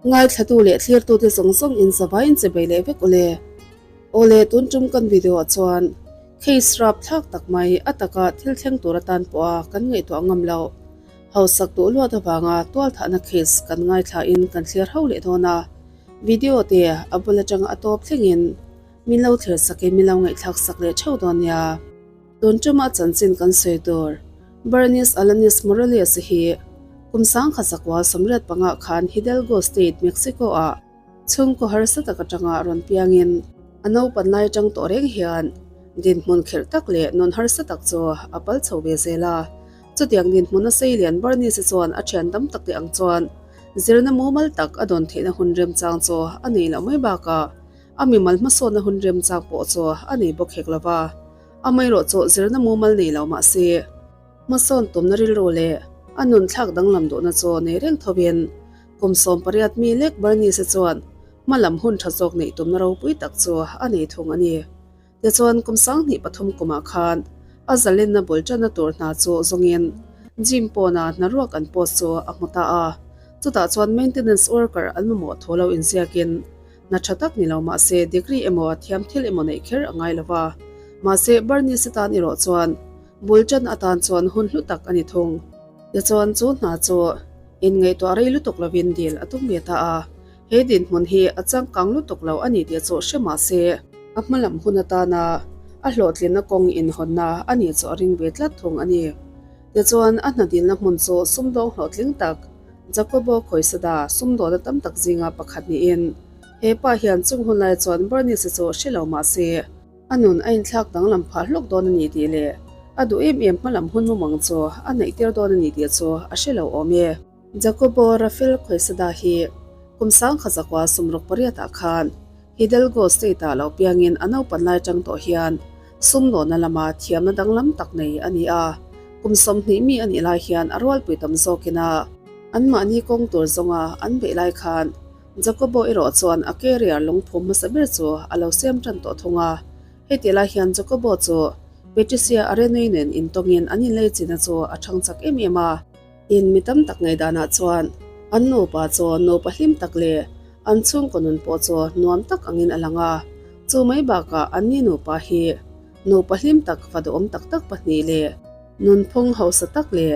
Ngaithlatu leh thlirtute zawng zawng in zavaiin che bei leh vek ule. Awle tun tum kan video ah chuan case rap thlak tak mai a taka thil thleng tur atan pawha kan ngaihtuah ngam loh hausak duh luat avanga tualthahna case kan ngaithla in kan thlir ho leh dawn a. Video te a bul atanga a tawp thlengin min lo thlir sakin min lo ngaihthlak sak leh theuh dawn nia. Tun tuma chanchin kan sawi tur Bernice Alanis Morales hi kum sangkhat zakua 85 khan Hidalgo State, Mexico ah chhungkaw harsa tak atanga rawn piangin a naupan lai atang tawh reng hian dinhmun kherh tak leh nun harsa tak chu a pal chho ve zel a. Chutiang dinhmun a sei lian Bernice chuan a thian tam tak te ang chuan zirna mumal tak a dawn theihna hun remchang chu a nei loh mai bakah a mimal hmasawnna hun remchang pawh chu a nei bawk hek lova. Amaherawh chu zirna mumal nei lo mah se, hmasawn tumna rilru leh a nun thlak danglam duhna chu nei reng thovin kum 18 mi lek Bernice chuan hmalam hun tha zawk neih tumna ropui tak chu a nei thung a ni. Tichuan kum 2003 kumah khan a zalenna bul tanna tur hna chu zawngin gym pawna hna ruak an post chu a hmu ta a. Chutah chuan maintenance worker an mamawh thu lo inziakin hna tha tak ni lo mah se degree emaw thiam thil emaw neih kher a ngai lova. Mahse Bernice tan erawh chuan bul tan atan chuan hun hlu tak a ni thung. Tichuan chu hna chu inngaihtuah rei lutuk lovin dil a tum ve ta a. He dinhmun hi a changkang lutuk lo a ni tih chu hre mah se a hmalam hun atana a hlawhtlinna kawng inhawnna a nih chu a ring ve tlat thung a ni. Tichuan a hna dilna hmun chu sumdawng hlawhtling tak Jacobo Khoisada sumdawna tam tak zinga pakhat niin he pa hian chung hun lai chuan Bernice chu hre lo mah se a nun a inthlak danglam phah hlawk dawn a ni tih leh a duh em em hmalam hun mumang chu a neih tir dawn a ni tih chu a hre lo awm e. Jacobo Rafael Khoisada hi kum 1968 ah khan Hidalgo State ah lo piangin a naupan lai tang tawh hian sumdawna lama thiamna danglam tak nei a ni a. Kum 20 mi a nih lai hian a rualpui tam zawkin a anmahni kawng tur zawnga an beih lai khan Jacobo erawh chuan a career lungphum hmasa ber chu a lo siam tan tawh thung a. Heti lai hian Jacobo chu Patricia Arenui nen intawngin an inlei china chu a thang chak em em a. In mi tam tak ngei danah chuan an nupa chu nupa hlim tak leh an chhungkaw nun pawh chu nuam tak angin a lang a. Chu mai bakah an ni nupa hi nupa hlim tak fa duhawm tak tak pahnih leh nunphung hausa tak leh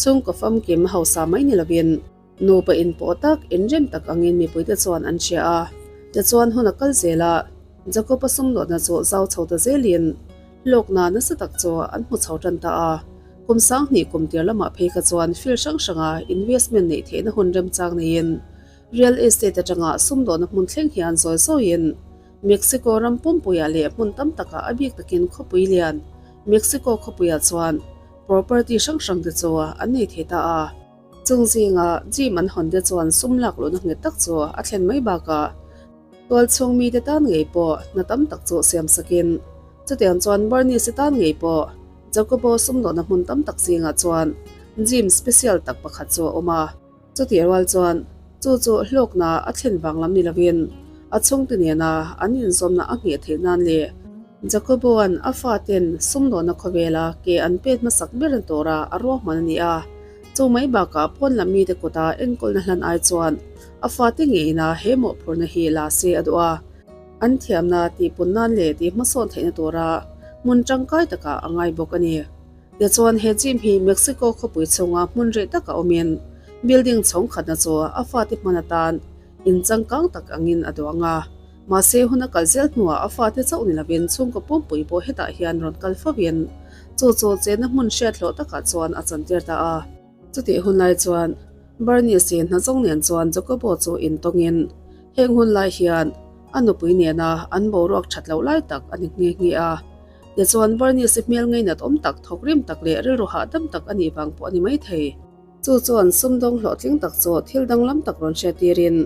chhungkaw famkim hausa mai ni lovin nupa inpawh tak inrem tak angin mipuite chuan an hria a. Tichuan hun a kal zel a, Jacob-a sumdawhna chu zau chho ta zelin hlawkna nasa tak chu an hmu chho tan ta a. Kum 2000 kum tir lamah phei kha chuan fil hrang hranga investment neih theihna hun remchang neiin real estate atanga sumdawhna hmun thleng hian zawi zawiin Mexico ram pumpuiah leh hmun tam takah a bik takin khawpui lian Mexico khawpuiah chuan property hrang hrang te chu an nei thei ta a. Chung zinga gym an hawn te chuan sum lak luhna nghet tak chu a thlen mai bakah tual chhung mi te tan ngei pawh hna tam tak chu siam sakin chutiang chuan Bernice tan ngei pawh Jacobo sumdawhna hmun tam tak zingah chuan gym special tak pakhat chu a awm a. Chutih rual chuan chu chu hlawkna a thlen vang lam ni lovin a chhungte nena an inzawmna a ngheh theih nan leh Jacobo-a'n a faten sumdawhna khawvela ke an pet hmasak ber tura a ruahman a ni a. Chu mai bakah pawn lam mite kuta enkawlna hlan ai chuan a fate ngeina he mawhphurhna hi la se a duh a. An thiamna tihpun nan leh tih hmasawn theihna tura hmun tangkai takah a ngai bawk a ni. Tichuan he gym hi Mexico khawpui chhunga hmun reh taka awmin building chhawng khatna chu a fate hman atan inchangkang tak angin a duang a. Mahse hun a kal zel hnuah a fate chauh ni lovin chhungkaw pumpui pawh hetah hian rawn kal fovin chu chu chenna hmun hriat hlawh takah chuan a chantir ta a. Chutih hun lai chuan Bernice hna zawng nen chuan Jacobo chu intawngin heng hun lai hian a nupui nena an boruak that loh lai tak a ni nghe nghe a. Tichuan Bernice hmel ngeinat awm tak thawk rim tak leh rilru hahdam tak a nih vang pawh a ni mai thei. Chu chuan sumdawng hlawhtling tak chu thil danglam tak rawn hriat tirin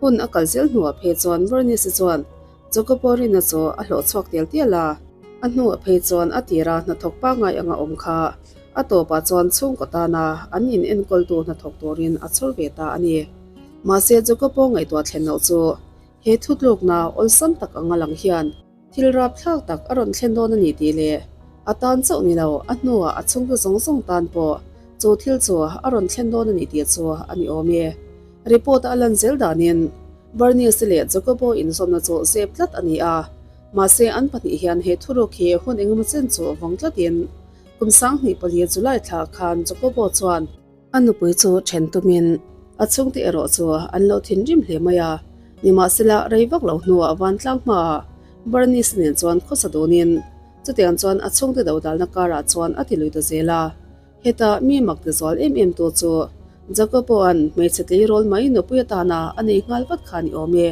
hun a kal zel hnuah phei chuan Bernice chuan Jacobo rinna chu a hlawh chhuak tial tial a. A hnuah phei chuan a tira hnathawk pangngai anga awm kha a tawpah chuan chhungkaw tana an in enkawltu hnathawk turin a chhawr ve ta a ni. Mahse Jacobo ngaihtuah thlen loh chu he thutlukna awlsam tak anga lang hian thil rap thlak tak a rawn thlen dawn a ni tih leh a tan chauh ni lo a hnuah a chhungte zawng zawng tan pawh chu thil chu a rawn thlen dawn a ni tih chu a ni awm e. Report-a a lan zel danin Bernice leh Jacobo inzawmna chu zep tlat a ni a, mahse an pahnih hian he thuruk hi hun engemaw chen chu vawng tlatin kum 2004 July thla khan Jacobo chuan a nupui chu then tumin a chhungte erawh chu an lo thinrim hle mai a, nimahsela rei vak lo hnuah vantlang hmaah Bernice nen chuan khawsa dunin chutiang chuan a chhungte dodalna karah chuan a ti lui ta zel a. Heta mi mak ti zual em em tu chu Jacobo-a'n hmeichhe tleirawl mai nupui atana a nei nghal vat kha ni awm e.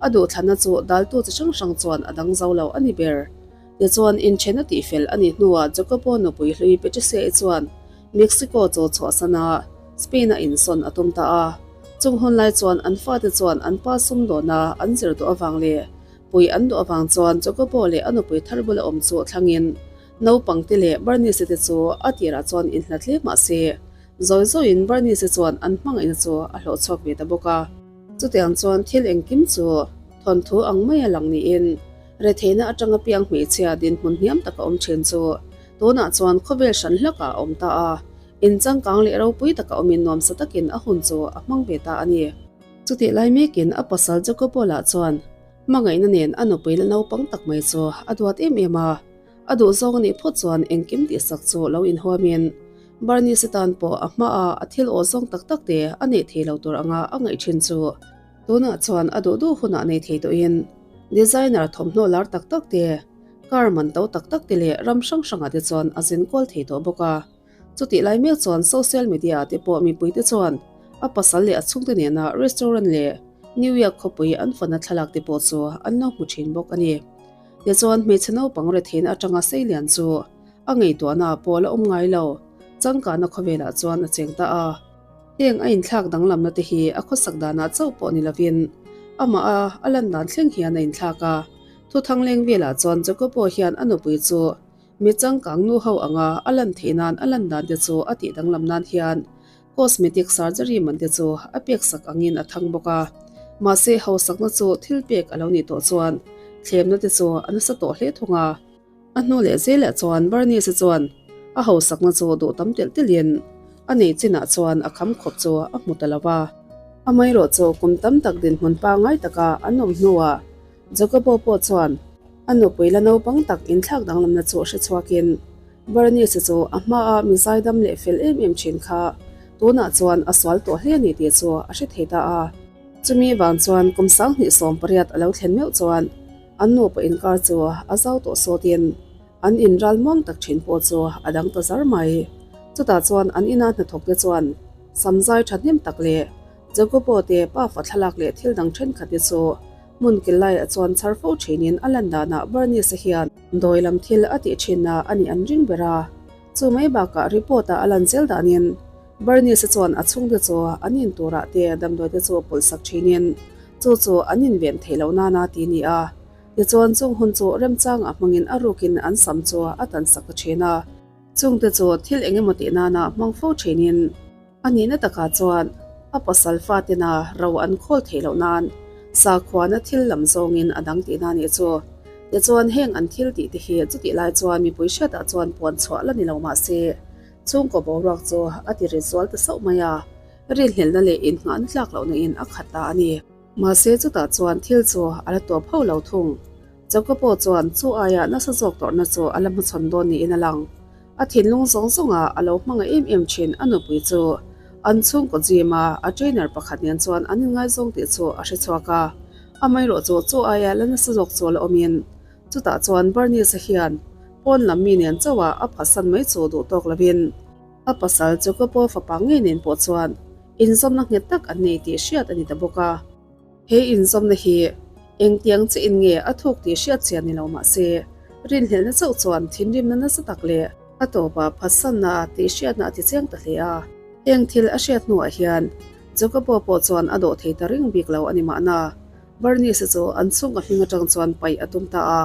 A duhthlanna chu daltu chi hrang hrang chuan a dang zo lo a ni ber. Tichuan, inthen a tihfel a nih hnuah Jacobo nupui hlui Patricia-i chuan Mexico chu chhuahsan a, Spain-a insawn a tum ta a. Chung hun lai chuan an fate chuan an pa sumdawna an zir duh avang leh pui an duh avang chuan Jacobo leh a nupui thar bula awm chu thlangin Naupangte leh Bernice te chu a tirah chuan inhlat hle mah se, zawi zawiin Bernice chuan an hmangaihna chu a hlawh chhuak ve ta bawk a. Chutiang chuan thil engkim chu thawnthu ang maia lang niin, retheihna atanga piang hmeichhia dinhmun hniam taka awm thin chu tunah chuan khawvel hran hlakah a awm ta a, inchangkang leh ropui taka awmin nuamsa takin a hun chu a hmang ve ta a ni. Chutih lai mekin a pasal Jacobo lah chuan hmangaihna nen a nupui la naupang tak mai chu a duat em em a. A duh zawng a nih phawt chuan engkim tihsak chu lo inhuamin Bernice tan pawh a hmaah a thil aw zawng tak tak te a neih thei lo tur anga a ngaih thin chu tunah chuan a duh duh hunah nei thei tawhin designer thawmhnaw lar tak tak te, car man to tak tak te leh ram hrang hrangah te chuan a zin kual thei tawh bawk a. Chutih lai mek chuan social media ah te pawh mipuite chuan a pasal leh a chhungte nena restaurant leh New York khawpui an fana thlalak te pawh chu an lo hmu thin bawk a ni. Tichuan hmeichhe naupang retheihna atanga seilian chu a ngaihtuahna ah pawh la awm ngai lo, changkahna khawvelah chuan a cheng ta a. Heng a inthlak danglamna te hi a khawsak danah chauh pawh ni lovin amah a a lan dan thleng hian a inthlak a. Thuthang leng velah chuan Jacobo hian a nupui chu Mi changkang nu ho anga a lan theih nan a lan dan te chu a tih danglam nan hian cosmetic surgery man te chu a pek sak angin a thang bawk a. Mahse hausakna chu thil pek a lo nih tawh chuan thlemna te chu a nasa tawh hle thung a. A hnu leh zelah chuan Bernice chuan a hausakna chu duh tam telh telhin a nei chinah chuan a kham khawp chu a hmu ta lo va. Amaherawhchu kum tam tak dinhmun pangngai taka an awm hnuah Jacobo pawh chuan a nupui la naupang tak inthlak danglamna chu hre chhuakin Bernice chu a hmaa mi zaidam leh fel em em thin kha tunah chuan a sual tawh hle a ni tih chu a hre thei ta a. Chumi vang chuan kum 2018 a lo thlen meuh chuan an nupa inkar chu a zau tawh sawtin an inral muang tak thin pawh chu a dang ta zar mai. Chutah chuan an ina hnathawkte chuan samzai thahnem tak leh Jacobo te pafa thlalak leh thil dang thenkhat te chu Hmun kil laiah chuan chhar fo thinin a lan danah Bernice hian dawi lam thil a tih thinna a nih an ring ber a. Chu mai bakah report-ah a lan zel danin Bernice chuan a chhungte chu an in turah te damdawi te chu pawlh sak thinin chu chu an inven theih loh nana ti ni a. Tichuan chung hun chu remchangah hmangin a rukin an sam chu a tan sak ta thin a. Chungte chu thil eng emaw tih nana hmang fo thinin A nihna takah chuan a pasal fatena ro an khawl theih loh nan sakhuana thil lam zawngin a dang tihna a nih chu. Tichuan heng an thil tih te hi chutih lai chuan mipui hriatah chuan puan chhuah la ni lo mah se chhungkaw boruak chu a ti ri zual ta sauh mai a, rinhlelhna leh innghahna tlak lohna in a khat ta a ni. Mahse chutah chuan thil chu a la tawp hauh lo thung. Choka pawh chuan chu aia nasa zawk tawrhna chu a la hmachhawn dawn niin a lang. A thinlung zawng zawnga a lo hmangaih em em thin a nupui chu an chhungkaw gym a a trainer pakhat nen chuan an inngaizawng tih chu a hre chhuak a. Amaherawhchu chu aia la nasa zawk chu la awmin chutah chuan Bernice-a hian pawn lam mi nen chauha a phatsan mai chu duh tawk lovin a pasal Jacobo fapa ngei nen pawh chuan inzawmna nghet tak an nei tih hriat a ni ta bawk a. He inzawmna hi engtiang chiin nge a thuk tih hriat chian ni lo mah se, rinhlelhna chauh chuan thinrimna nasa tak leh a tawpa phatsanna tih hriatna a ti chiang ta hle a. Heng thil a hriat hnuah hian Jacobo pawh chuan a dawh thei ta ring bik lo a ni mahna, Bernice chu an chhungkaw hming atang chuan paih a tum ta a.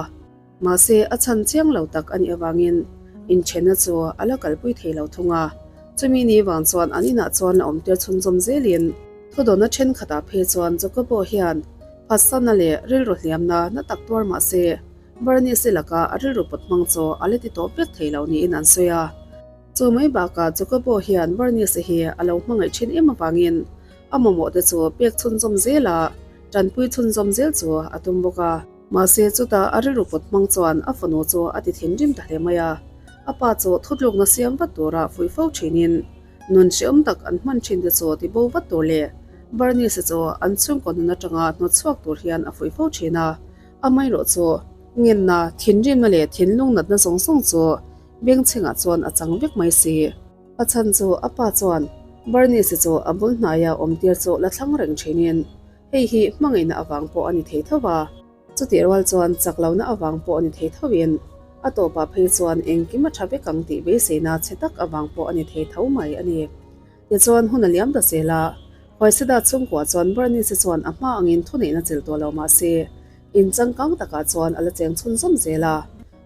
Mahse, a chhan chiang lo tak a nih avangin inthenna chu a la kalpui thei lo thung a. Chumi ni vang chuan an inah chuan la awmtir chhunzawm zelin thudawnna thenkhatah phei chuan Jacobo hian phatsanna leh rilru hliamna na tak tuar mah se, Bernice laka a rilru pawt hmang chu a la ti tawp vek thei lo niin an sawi a. Chu mai bakah Jacobo hian Bernice hi a lo hmangaih thin em avangin. A mamawh te chu pek chhunzawm zel a, tanpui chhunzawm zel chu a tum bawk a. Mahse chutah a rilru pawt hmang chuan a fanu chu a ti thinrim ta hle mai a. A pa chu thutlukna siam vat tura fuih fo thinin nun hrehawm tak an hman thin te chu ti bo vat tur leh Bernice chu an chhungkaw nun atanga hnawt chhuak tur hian a fuih fo thin a. Amaherawh chu ngenna, thinrimna leh thinlung natna zawng zawng chu bengchhengah chuan a chang vek mai si. A chhan chu a pa chuan Bernice chu a bul hnaia awmtir chu la thlang reng thinin hei hi hmangaihna avang pawh a ni thei tho va, chutih rual chuan chak lohna avang pawh a ni thei thoin a tawpah phei chuan engkim a tha vek ang tih beiseina chhe tak avang pawh a ni thei tho mai a ni. Tichuan hun a liam ta zel a, Huaiseda chhungkua chuan Bernice chuan a hma angin thuneihna chil tawh lo mah se in changkang takah chuan a la cheng chhunzawm zel a.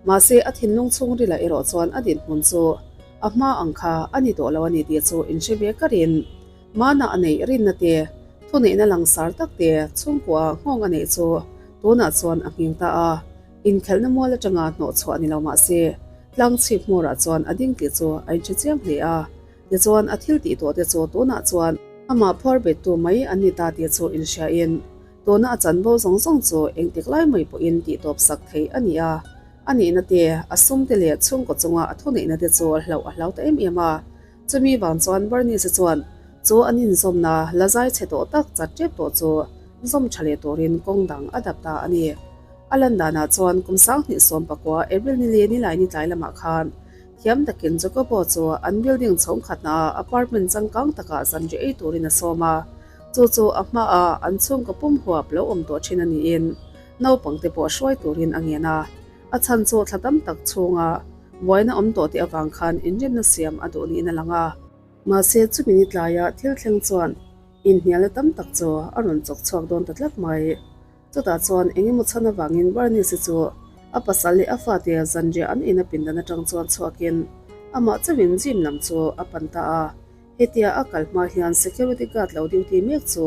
Mahse, a thinlung chhungrila erawh chuan a dinhmun chu a hma ang kha a ni tawh lo a ni tih chu inhre ve karin mana a neih rinna te, thuneihna langsar tak te chhungkua nghawng a neih chu tunah chuan a nghing ta a. Inkhelhna mual atanga hnawh chhuah ni lo mah se, tlang chhip hmurah chuan a ding tih chu a inhre chiang hle a. Tichuan, a thil tih tawh te chu tunah chuan amah phuar bettu mai an ni ta tih chu inhriain Tuna a chanvo zawng zawng chu engtik lai mai pawhin tihtawp sak theih a ni a, a nihna te, a sum te leh chhungkaw chunga a thuneihna te chu hlauh a hlau ta em em a. Chumi vang chuan Bernice chuan chu an inzawmna la zai chhe tawh tak chat tep tawh chu zawm tha leh turin kawng dang a dap ta a ni. A lan danah chuan kum 2019 April ni leh nilai ni tlai lamah khan thiam takin Jacobo chu an building chhawng khatnaah apartment changkang takah zanriah ei turin a sawm a. Chu chu a hmaah an chhungkaw pum huap lo awm tawh thin a niin naupangte pawh hruai turin a ngen a. A chhan chu thla tam tak chhunga buaina awm tawh tih avang khan inrinna siam a duh niin a lang a. Mahse chumi ni tlaia thil thleng chuan inhnialna tam tak chu a rawn chawk chhuak dawn ta tlat mai. Chutah chuan eng emaw chhan avangin Bernice chu a pasal leh a fate zanriah an ina pindan atang chuan chhuakin amah chauhin gym lam chu a pan ta a. Hetia a kal hma hian security guard lo duty mek chu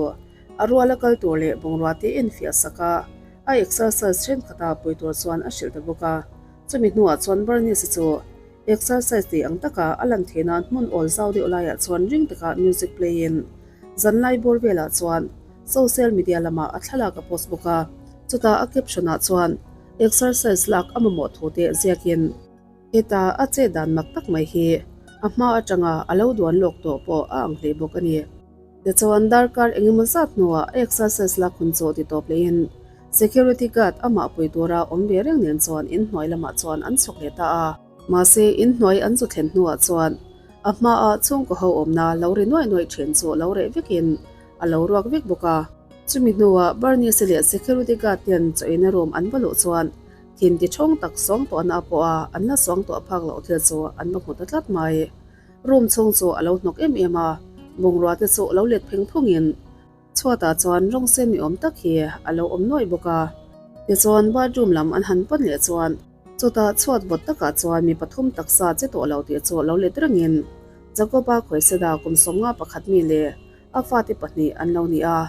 a ruala kal tur leh bungrua te enfiah sak a, a exercise thenkhat a pui tur chuan a hrilh ta bawk a. Chumi hnuah chuan Bernice chu exercise tih ang taka a lan theih nan hmun awl zau deuh laiah chuan ring taka music play in zanlai bawr velah chuan social media lamah a thlalak a post bawk a. Chutah a caption ah chuan exercise lak a mamawh thu te ziakin. Heta a chet dan mak tak mai hi a hma atanga a lo duan lawk tawh pawh a ang hle bawk a ni. Tichuan darkar engemaw zat hnuah a exercise lak hun chu ti tawp lehin security guard amah pui tura awm ve reng nen chuan inhnuai lamah chuan an chhuk leh ta a. Mahse inhnuai an zu thlen hnuah chuan a hmaa chhungkaw ho awmna lo ri nuaih nuaih thin chu lo reh vekin a lo ruak vek bawk a. Chumi hnuah Bernice leh security guard ten chaw eina room an va luh chuan Thin ti thawng tak sawng tawhna pawh a an la sawng tawh phak loh thil chu an va hmu ta tlat mai. Room chhung chu a lo hnawk em em a, bungrua te chu lo let pheng phungin chhuatah chuan rawng sen ni awm tak hi a lo awm nuaih bawk a. Tichuan bathroom lam an han pan leh chuan chutah chhuat vawt takah chuan mi pathum taksa che tawh lo tih chu lo let rengin Jacob-a Khawiseda kum 51 mi leh a fate pahnih an lo ni a.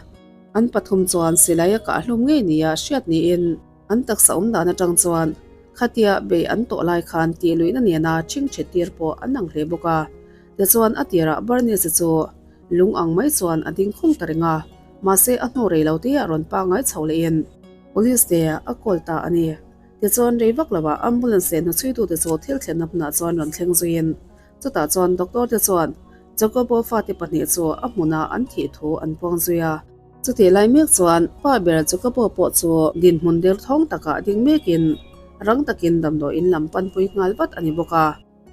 An pathum chuan silai a kah hlum ngei nia hriat niin An taksa awm dan atang chuan khatia bei an tawh lai khan tih luihna nena chhingchhe tir pawh an ang hle bawk a. Tichuan a tirah Bernice chu lung ang mai chuan a ding khung ta reng a, mahse a hnu rei lo te ah rawn pangngai chho lehin Police te a call ta a ni. Tichuan rei vak lovah ambulance leh hnuchhuitute chu thil thlenna hmunah chuan rawn thleng zuiin chutah chuan doctor te chuan Jacobo fate pahnih chu a hmunah an thih thu an puang zui a. Chutih lai mek chuan pa ber chu ka pawh pawh chu dinhmun derthawng takah ding mekin rang takin damdawi in lam panpui nghal vat a ni bawk a.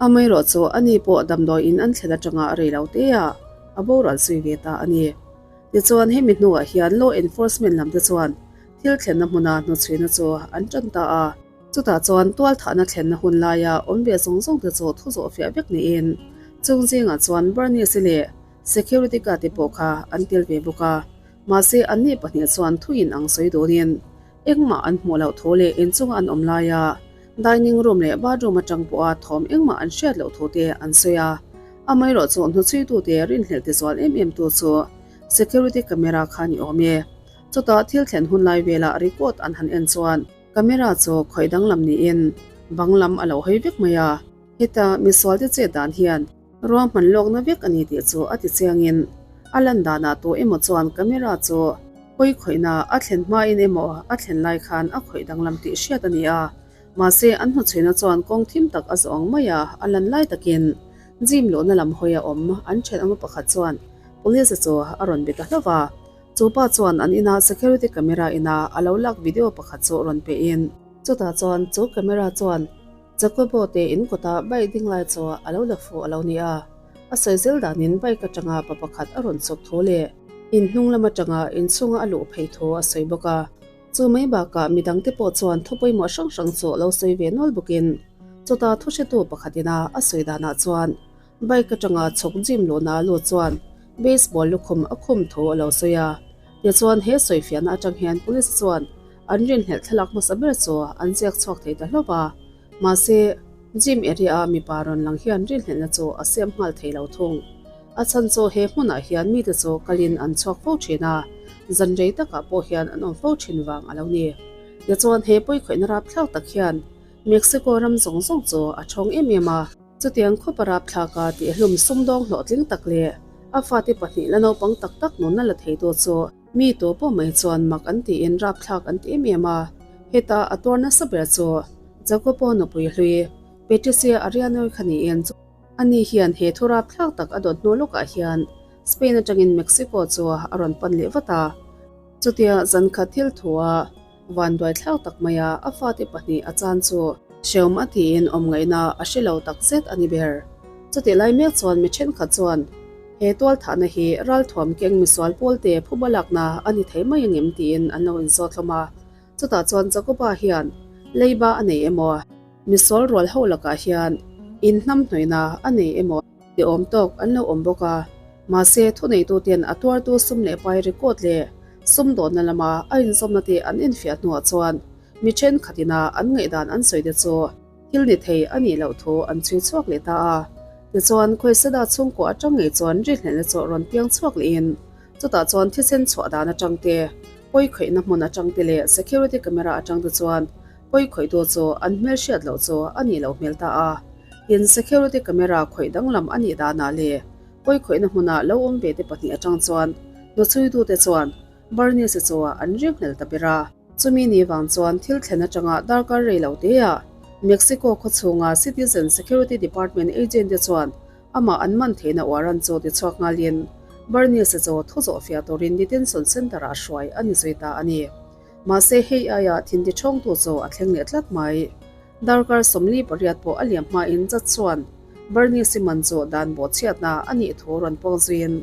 Amaherawh chu ani pawh damdawi in an thlen atanga rei lo te ah a boral zui ve ta a ni. Tichuan hemi hnuah hian law enforcement lam te chuan thil thlenna hmuna hnuchhuina chu an tan ta a. Chutah chuan tualthahna thlenna hun laia awm ve zawng zawng te chu thu zawh fiah vek niin chung zingah chuan Bernice leh Security guard te pawh kha an tel ve bawk a, mahse anni pahnih chuan thuin ang sawi dawnin engmah an hmuh loh thu leh inchunga an awm laia dining room leh bathroom atang pawha thawm engmah an hriat loh thu te an sawi a. Amaherawh chu hnuchhuitute rinhlelh tizual em em tu chu security camera kha ni awm e. Chutah thil thlen hun lai velah record an han en chuan camera chu khawih danglam niin bang lam a lo hawi vek mai a. Heta misualte chet dan hian Ruahman lawkna vek a ni tih chu a ti chiangin. A lan danah tu emaw chuan camera chu pawi khawihna a thlen hmain emaw a thlen lai khan a khawih danglam tih hriat a ni a. Mahse, an hnuchhuina chuan kawng thim tak a zawh ang mai a, a lan lai takin gym luhna lam hawi a awm. An thenawma pakhat chuan police chu a rawn be ta hlauh va. Chu pa chuan an ina security camera ina a lo lak video pakhat chu rawn pehin. Chutah chuan chu camera chuan Jacobo te in kawta bike ding lai chu a lo la fuh a lo ni a. A sawi zel danin bike atanga pa pakhat a rawn chhuk thu leh in hnung lam atanga inchhunga a luh phei thu a sawi bawk a. Chu mai bakah midangte pawh chuan thu pawimawh hrang hrang chu lo sawi ve nual bawkin chuta thuhretu pakhatin a a sawi danah chuan bike atanga chhuk gym luhna a lut chuan baseball lukhum a khum thu a lo sawi a. Tichuan he sawifiahna atang hian police chuan an rinhlelh thlalak hmasa ber chu an ziak chhuak thei ta hlauh a. Mahse, gym area a mipa rawn lang hian rinhlelhna chu a siam nghal thei lo thung. A chhan chu he hmunah hian mite chu kalin an chhuak fo thin a, zan rei takah pawh hian an awm fo thin vang a lo ni. Tichuan he pawikhawihna rapthlak tak hian Mexico ram zawng zawng chu a thawng em em a. Chutiang khawpa rapthlaka tihhlum sumdawng hlawhtling tak leh a fate pahnih la naupang tak tak nunna la theitu chu Mi tu pawh mai chuan mak an tiin rapthlak an ti em em a, heta a tuar nasa ber chu Jacopo nupui hlui Patricia Arianoi kha niin ani hian he thu rapthlak tak a dawt hnu lawkah hian Spain atangin Mexico chu a rawn pan leh vat a. Chutia zankhat thil thua Vanduai thlau tak maia a fate pahnih a chan chu hreawm a tiin awm ngaihna a hre lo tak zet a ni ber. Chutih lai mek chuan mi thenkhat chuan he tualthahna hi ralthuam keng misual pawlte phuba lakna a ni thei mai angem tiin an lo inzawt hlawm a. Chutah chuan Jacoba hian leiba a nei emaw, misual rual ho lakah hian inhnamhnawihna a nei emaw ti awm tawk an lo awm bawk a. Mahse thuneituten a tuartu sum leh pai record leh Sumdawnna lama a inzawmna te an enfiah hnuah chuan mi thenkhatin a an ngaihdan an sawi te chu thil ni thei a nih loh thu an chhui chhuak leh ta a. Tichuan, Khawisada chhungkaw atang ngei chuan rinhlelhna chu rawn piang chhuak lehin chutah chuan thisen chhuah dan atang te, pawi khawihna hmun atang te leh security camera atang te chuan pawi khawihtu chu an hmelhriat loh chu a nih loh hmel ta a. Tin, security camera khawih danglam a nih danah leh Pawi khawihna hmuna lo awm ve te pahnih atang chuan hnuchhuitute chuan Bernice chu an ring hnel ta ber a. Chumi ni vang chuan thil thlen atanga darkar rei lo teah Mexico khaw chhunga Citizen Security Department agent te chuan amah an man theihna warrant chu tichhuak nghalin Bernice chu thu zawh fiah turin detention center ah hruai a ni zui ta a ni. Mahse hei aia thinti thawngtu chu a thleng leh tlat mai. Darkar 48 pawh a liam hmain judge chuan Bernie Simon chu dan bawhchhiatna a nih thu rawn pawng zuiin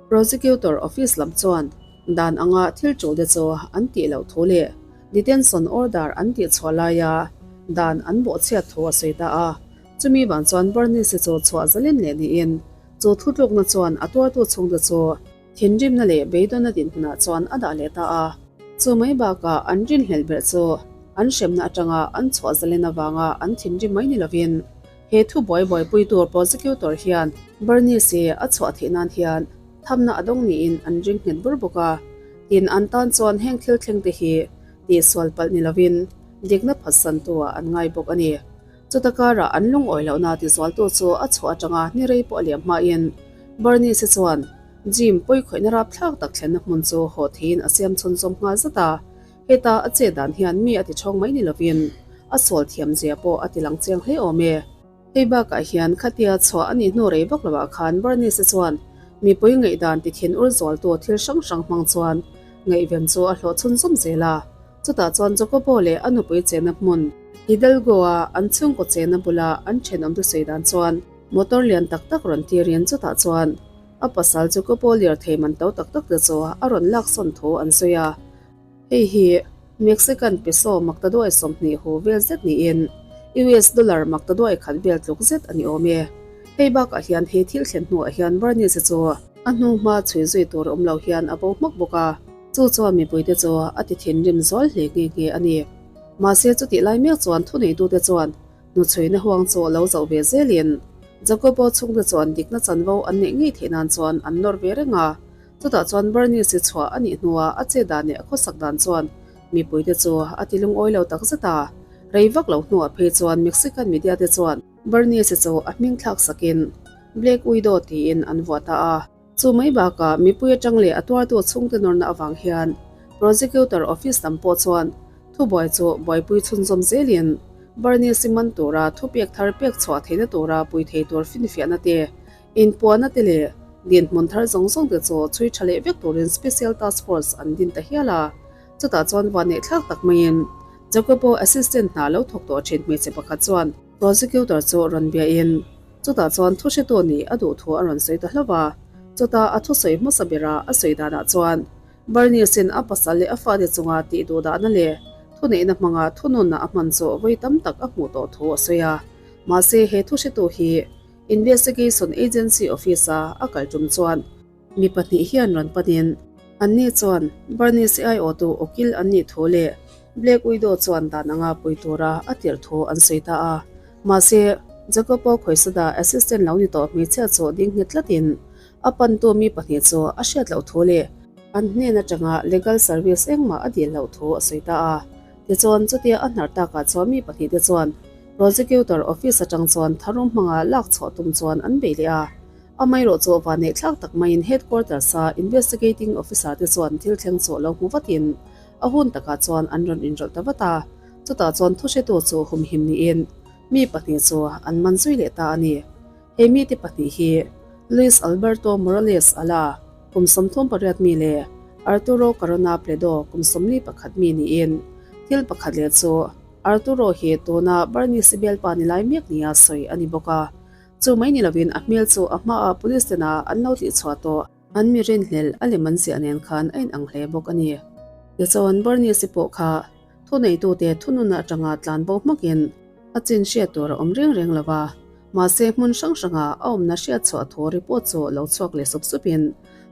Prosecutor Office lam chuan dan anga thil tul te chu an tih loh thu leh detention order an tih chhuah laia dan an bawhchhiat thu a sawi ta a. Chumi vang chuan Bernie si chu chhuah zalen leh niin chu thutlukna chuan a tuartu chhungte chu Thinrimna leh beidawnna dinhmunah chuan a dah leh ta a. Chu mai bakah an rinhlelh ber chu an hremna atanga an chhuah zalen avanga an thinrim mai ni lovin he thu buai buaipui tur prosecutor hian Bernice a chhuah theih nan hian thamna a dawng niin an ring nghet bur bawk a. Tin, an tan chuan heng thil thleng te hi tihsual palh ni lovin dikna phatsantu ah an ngai bawk a ni. Chuta karah an lungawi lohna tizualtu chu a chhuah atanga ni rei pawh a liam hmain Bernice chuan Gym pawikhawihna rapthlak tak thlenna hmun chu haw theiin a siam chhunzawm nghal zat a, heta a chet dan hian mi a ti chhawng mai ni lovin a sual thiam zia pawh a ti lang chiang hle awm e. Hei bakah hian khatia chhuah a nih hnu rei vak lovah khan Bernice chuan mipui ngaihdan ti thin ur zualtu thil hrang hrang hmang chuan ngaihven chu a hlawh chhunzawm zel a. Chutah chuan Jacobo leh a nupui chenna hmun Hidalgo-a an chhungkaw chenna bula an thenawmte sawi dan chuan motor lian tak tak rawn tirin chutah chuan a pasal Jacobo lirthei man to tak tak te chu a rawn lak sawn thu an sawi a. Hei hi Mexican peso maktaduai 20 hu vel zet niin US dollar maktaduai khat vel tluk zet a ni awm e. Hei bakah hian he thil thlen hnuah hian Bernice chu a hnu hma chhui zui tur awm lo hian a bo hmak bawk a. Chu chuan mipuite chu a ti thinrim zual hle nghe nghe a ni. Mahse chutih lai mek chuan thuneitute chuan hnuchhuina huang chu lo zoh ve zelin Jacobo chhungte chuan dikna chanvo an neih ngei theih nan chuan an nawr ve reng a. Chutah chuan Bernice chhuah a nih hnuah a che dan leh a khawsak dan chuan mipuite chu a ti lungawi lo takzet a. Rei vak lo hnuah phei chuan Mexican media te chuan Bernice chu a hming thlak sakin Black Widow tiin an vuah ta a. Chu mai bakah mipui atang leh a tuartu chhungte nawrna avang hian Prosecutor Office lam pawh chuan thubuai chu buaipui chhunzawm zelin Bernice-i man tura thupek thar pek chhuah theihna tura pui thei tur finfiahna te, inpuahna te leh dinhmun thar zawng zawng te chu chhui tha leh vek turin Special Task Force an din ta hial a. Chutah chuan vannehthlak tak maiin Jacobo assistant hna lo thawk tawh thin hmeichhe pakhat chuan Prosecutor chu rawn biain chutah chuan thuhretu nih a duh thu a rawn sawi ta hlauh a. Chutah a thusawi hmasa bera a sawi danah chuan Bernice-in a pasal leh a fate chunga tih duhdahna leh thuneihna hmanga thununna a hman chu vawi tam tak a hmuh tawh thu a sawi a. Mahse he thuhretu hi Investigation Agency office-a a kal tum chuan Mi pahnih hian rawn panin anni chuan Bernice aiawhtu ukil an nih thu leh Black Widow chuan dan anga pui tura a tirh thu an sawi ta a. Mahse, Jacopo Khawisada assistant lo ni tawh hmeichhia chu ding nghet tlatin a pantu mi pahnih chu a hriat loh thu leh an hnen atanga legal service engmah a dil loh thu a sawi ta a. Tichuan, chutia a hnar takah chuan mi pahnihte chuan prosecutor office atang chuan tharum hmanga lak chhuah tum chuan an bei leh a. Amaherawh chu vanneih thlak tak maiin Headquarters a Investigating Officer te chuan thil thleng chu lo hmu vatin a hun takah chuan an rawn inrawlh ta vat a, chutah chuan thuhretu chu humhim niin mi pahnih chu an man zui leh ta a ni. He mite pahnih hi Luis Alberto Morales Ala, kum 38 mi leh Arturo Corona Pledo, kum 41 mi niin thil pakhat leh chu Arturo hi tuna Bernie Sibelpa ni lai mek nia sawi a ni bawk a. Chu mai ni lovin a hmel chu a hmaah police tena an lo tihchhuah tawh. An mi rinhlelh a lem an ziah nen khan a inang hle bawk a ni. Tichuan Bernice-i pawh kha thuneitute thununa atanga tlan bo hmakin a chin hriat tur a awm reng reng lo va, mahse hmun hrang hranga a awmna hriat chhuah thu report chu lo chhuak leh sup supin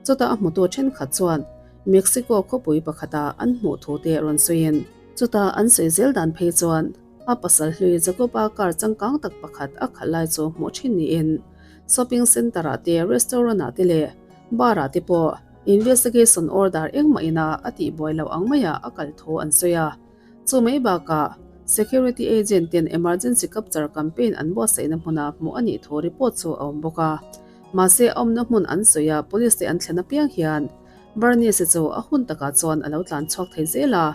chutah a hmutu thenkhat chuan Mexico khawpui pakhata an hmuh thu te rawn sawiin chutah an sawi zel dan phei chuan A pasal hlui Jacob-a car changkang tak pakhat a khalh lai chu hmuh thin niin shopping centre-ah te, restaurant-ah te leh bar-ah te pawh investigation order engmah ina a tihbuai loh ang maiah a kal thu an sawi a. Chu mai bakah security agent ten emergency capture campaign an buatsaihna hmuna hmuh a nih thu report chu a awm bawk a. Mahse a awmna hmun an sawi a, police te an thlen apiang hian Bernice chu a hun takah chuan a lo tlan chhuak thei zel a,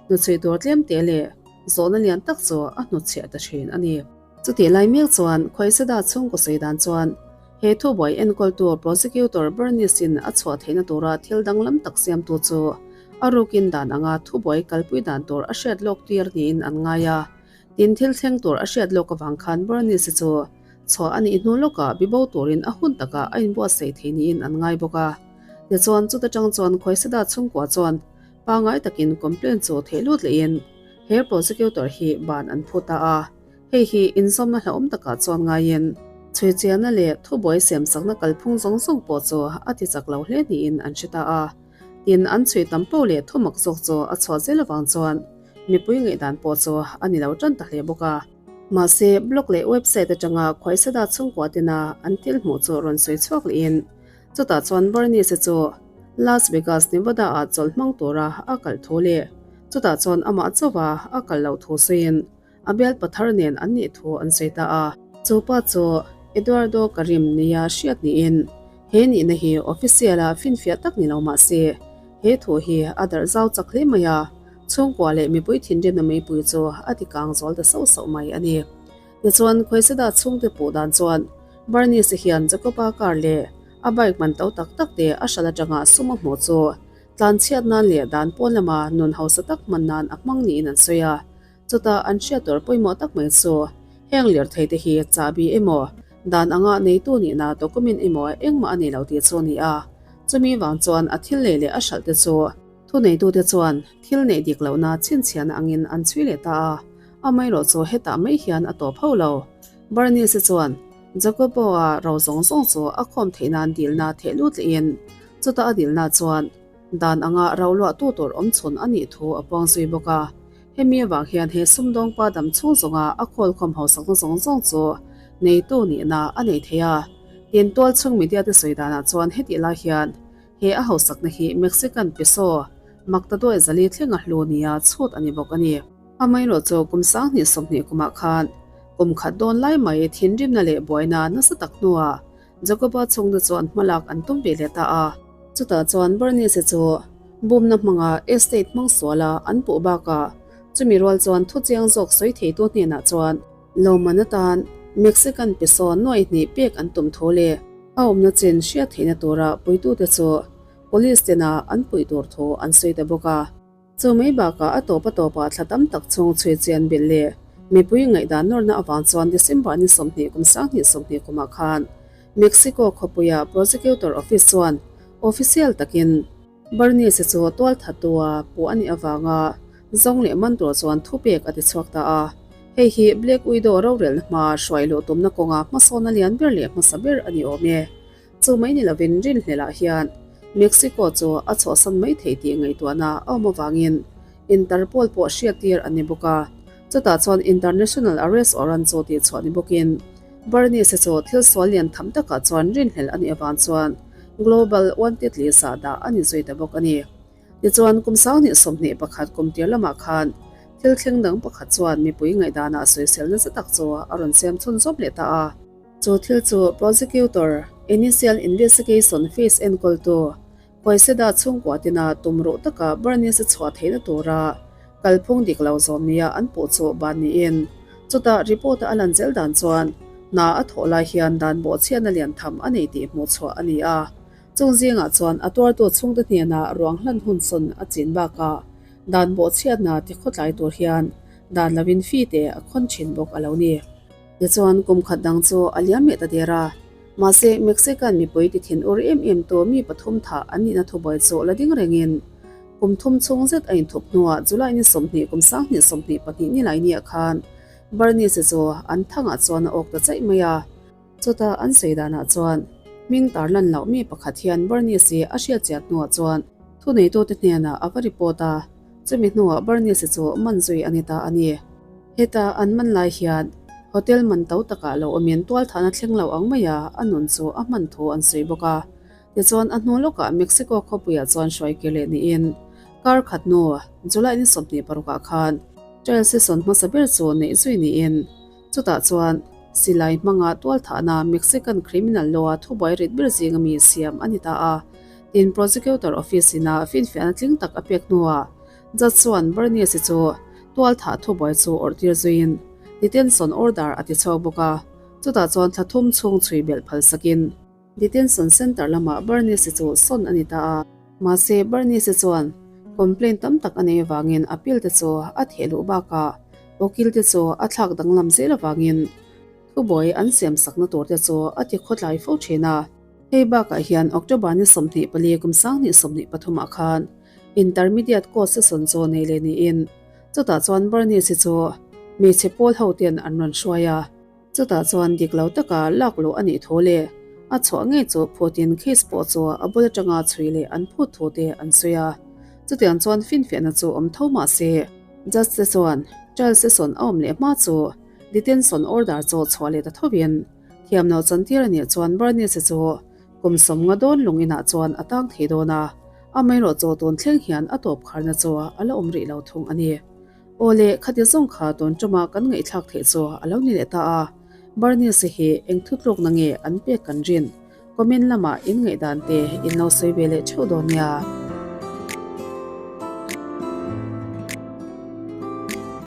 hnuchhui tur tlem te leh Zawhna lian tak chu a hnutchhiah ta thin a ni. Chutih lai mek chuan Khawisada chhungkaw sawi dan chuan he thubuai enkawltu Prosecutor Bernice-in a chhuah theihna tura thil danglam tak siamtu chu a rukin dan anga thubuai kalpui dan tur a hriat lawk tir niin an ngai a. Tin, thil thleng tur a hriat lawk avang khan Bernice-i chu chhuah a nih hnu lawkah bibo turin a hun takah a inbuatsaih thei niin an ngai bawk a. Tichuan, chuta tang chuan Khawisada chhungkua chuan Pangngai takin complaint chu theih lut lehin he prosecutor hi ban an phu ta a, hei hi inzawmna hlauhawm takah chuan ngaiin chhuichianna leh thubuai siamsakna kalphung zawng zawng pawh chu a ti chak lo hle niin an hre ta a. Tin, an chhui tam poh leh thumak zawk chu a chhuah zel avang chuan mipui ngaihdan pawh chu a ni lo tan ta hle bawk a. Mahse, blog leh website atanga Khuaisada chhungkua tena an thil hmuh chu rawn sawi chhuak lehin Chutah chuan Bernice chu Las Vegas, Nevada-ah chawlh hmang tura a kal thu leh chutah chuan amah chauha a kal loh thu sawiin a bialpa thar nen an nih thu an sawi ta a. Chu pa chu Eduardo Karim nia hriat niin he nihna hi official-a finfiah tak ni lo mah se he thu hi a darh zau chak hle mai a, chhungkua leh mipui thinrimna meipui chu a ti kang zual ta sauh sauh mai a ni. Tichuan, Khawisada chhungte puh dan chuan Bernice hian Jacob-a car leh a bike man to tak tak te a hral atanga sum a hmuh chu tlanchhiat nan leh dan pawn lama nun hausa tak hman nan a hmang niin an sawi a. Chutah an hriat tur pawimawh tak mai chu heng lirthei te hi chahbi emaw, dan anga neitu nihna document emaw engmah a nei lo tih chu a ni a. Chumi vang chuan a thil nei leh a hralh te chu Thuneitute chuan thil neih dik lohna chhinchhiahna angin an chhui leh ta a, amaherawh chu hetah mai hian a tawp hauh lo. Bernice chuan Jacobo-a ro zawng zawng chu a khawm theih nan dilna theh lut lehin chuta a dilna chuan dan anga ro luahtu tur awm chhun a nih thu a puang zui bawk a. Hemi avang hian he sumdawngpa dam chhung zawnga a khawlkhawm hausakna zawng zawng chu neitu nihna a nei thei a. Tin, tualchhung media te sawi danah chuan hetih lai hian He a hausakna hi Mexican peso maktaduai zali thlenga hlu nia chhut a ni bawk a ni. Amaherawh chu kum 2020 kumah khan kum khat dawn lai mai thinrimna leh buaina nasa tak hnuah Jacoba chhungte chuan hmalak an tum ve leh ta a. Chutah chuan Bernice chu bumna hmanga estate hmang suala an puh bakah chumi rual chuan thuchiang zawk sawi theitu hnenah chuan lawmman atan Mexican peso nuai hnih pek an tum thu leh a awmna chin hriat theihna tura puitute chu police tena an puih tur thu an sawi ta bawk a. Chu mai bakah a tawp a tawpah thla tam tak chhung chhui chian belh leh mipui ngaihdan nawrna avang chuan December ni 20 kum 2020 kumah khan Mexico khawpuia Prosecutor Office chuan official takin Bernice chu tualthattua puh a nih avanga zawng leh man tur chuan thupek a ti chhuak ta a. Hei hi Black Widow rorelna hma hruai luh tumna kawnga hmasawnna lian ber leh hmasa ber a ni awm e. Chu mai ni lovin rinhlelh hian Mexico chu a chhuahsan mai thei tih ngaihtuahna a awm avangin Interpol pawh hriattir a ni bawk a. Chutah chuan International Arrest Warrant chu tihchhuah ni bawkin Bernice chu thil sual lian tham takah chuan rinhlelh a nih avang chuan Global Wanted List-ah dah a ni zui ta bawk a ni. Tichuan kum 2021 kum tir lamah khan thil thleng dang pakhat chuan mipui ngaihdanah sawisel nasa tak chu a rawn siam chhunzawm leh ta a. Chu thil chu Prosecutor, Initial Investigation Phase enkawltu, Huaiseda chhungkua tina tum ruh taka Bernice chhuah theihna tura kalphung dik lo zawm nia an puh chu ban niin chutah report-a a lan zel dan chuan hna a thawh lai hian dan bawhchhiatna lian tham a nei tih hmuh chhuah a ni a. Chung zingah chuan a tuartu chhungte hnenah ruang hlan hun sawn a chin bakah dan bawhchhiatna ti khawtlai tur hian dan lovin fee te a khawn thin bawk a lo ni. Tichuan, kum khat dang chu a liam leh ta der a. Mahse, Mexican mipui ti thin ur em em tu mi pathum thah an nihna thubuai chu la ding rengin kum thum chhung zet a inthup hnuah July ni 20 kum 2022 ni lai nia khan Bernice chu an thangah chuan a awk ta chaih mai a. Chutah an sawi danah chuan hming tar lan loh mi pakhat hian Bernice a hriatchiat hnuah chuan thuneitute hnenah a va report a. Chumi hnuah Bernice chu man zui a ni ta a ni. Heta an man lai hian hotel man to takah lo awmin tualthahna thleng lo ang maia a nun chu a hman thu an sawi bawk a. Tichuan a hnu lawkah Mexico khawpuiah chuan hruai kir leh niin kar khat hnu July ni 26 ah khan trial session hmasa ber chu neih zui niin chutah chuan silai hmanga tualthahna Mexican criminal law-a thubuai rit ber zinga mi siam a ni ta a. Tin prosecutor office ina finfiahna tling tak a pek hnuah Judge chuan Bernice chu tualthah thubuai chu awrhtir zuiin detention order a ti chhuak bawk a, chutah chuan thla thum chhung chhui belh phal sakin detention centre lamah Bernice chu sawn a ni ta a. Mahse Bernice chuan complaint tam tak a nei avangin appeal te chu a theh luh bakah ukil te chu a thlak danglam zel avangin thubuai an siam sakna tur te chu a ti khawtlai fo thin a. Hei bakah hian October ni 24 kum 2023 ah khan Intermediate course sawn chu nei leh niin chutah chuan Bernice chu hmeichhe pawl ho ten an rawn hruai a. Chutah chuan dik lo taka lak luh a nih thu leh a chhuah ngei chu phutin case pawh chu a bul atanga chhui leh an phut thu te an sawi a. Chutiang chuan finfiahna chu awm tho mah se Judge te chuan trial session a awm leh hma chu detention order chu chhuah leh ta thovin thiam loh chantir a nih chuan Bernice chu Kum sawmnga dawn lung inah chuan a tang thei dawn a, amaherawh chaw tun thleng hian a tawp kharna chu a la awm rih lo thung a ni. Aw le, khati zawng kha tun tuma kan ngaihthlak theih chu a lo ni leh ta a, Bernice hi eng thutlukna nge an pek kan rin? Comment lamah in ngaihdan te in lo sawi ve leh theuh dawn nia.